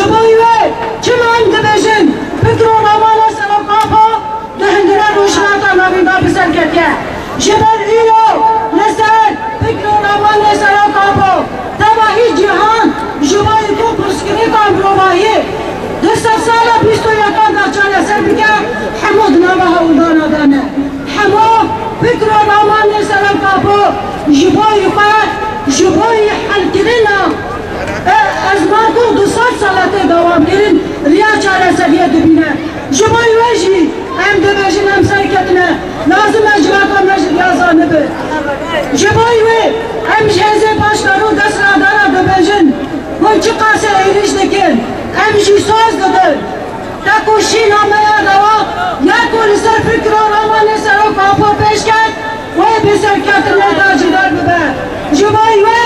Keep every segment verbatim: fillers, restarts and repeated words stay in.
Ji bo wê çima em dibêjin fikr û ramana Serok Apo di hingirên rojhilata navîn de bi ser ketiye? Ji ber îro li ser fikr û ramanê Serok Apo tevahî cîhan ji bo ku pirsgirêka mirovahî di sedsala bîst û yekan de çareser bike, hemû di nava hewldana de ne. Hemû fikr û ramanê Serok Apo ji bo xwe, ji bo helkirina, e, ezma ku du sed sala tê dewam kirin, riya çareseriyê dibîne. Ji bo wê jî em dibêjin em serketine, lazim e civaka me ji riya zanibe. Ji bo wê em ji hêzên paşkar û destradara dibêjin, hûn çiqasê êrîş dikin, em jî soz didin. Te ku şîna me ya dewa ya ku li ser fikr û ramanê Serok Apo pêş ket, wê bi serketinê de cîdar bibe. Ji bo wê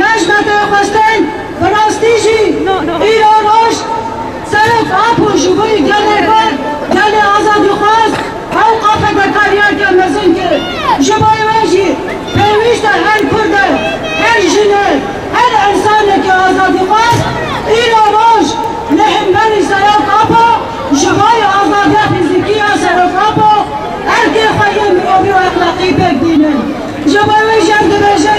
ya ji me tê xwestin, bi rastî jî îro roj Serok Apo ji bo gelê xwe, gelê azadîxwaz, ew qafedekariyeke mezin kir. Ji bo wê jî pêwîst e her Kurd e, her jin e, her însanekî azadîxwaz îro roj li hemberî Serok Apo, ji bo azadiya fîzîkî ya Serok Apo, erkê xwe yê mirovî û exlaqî pêk bînin. Ji bo wê jî em dibêjin,